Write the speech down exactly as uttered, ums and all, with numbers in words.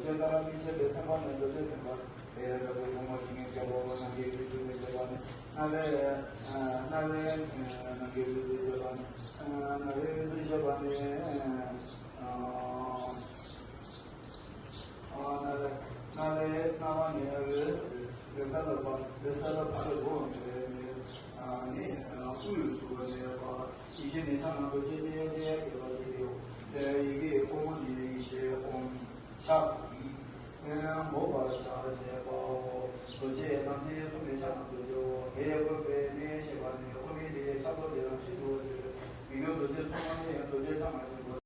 ཏཱ་ར་གཉིས་བྱས་པའི་མཚན་པ་ནས་རྡོ་རྗེ་ཚེ་དཔག་དེ་ལྟ་བུའི་ཕུང་པོ་ཇི་སྙེད་བརྒྱ་པོ་རྣམས་ཀྱི་བདུད་རྩི་ལས་བྱས་པ་ནི་རྣ་བའི་རྣ་བའི་རྣམས་ཀྱི་བདུད་རྩི་བྱས་པ་ནི་རྣ་བའི་བདུད་རྩི་བྱས་པ་ནི། རྣ་ལས་རྣ་བའི་རྣ་བ་ནས་འོད་ཟེར་ལེ་ས་ལ་བབས། ལེ་ས་ལ་བབས་པའི་སྒོ་ནས་ནི་དབུས་སུ་གནས་པ་ཡེ་ཤེས་ནས་ཕྱག་ན་རྡོ་རྗེ་ཅན་ཞེས་བརྗོད་པ་ཞིག་ཡོད། དེ་ཡི་གེ་ཀོ་མོ་ནི་ཡེ་ཤེས་ཨོམ་ཕྱག་གིས་མགོ་བར་ཕྱག་བྱས་པའོ། རྡོ་རྗེ་རྣམ་ཤེས་གསུམ་ནས་ཕྱག་ན་རྡོ་རྗེའོ།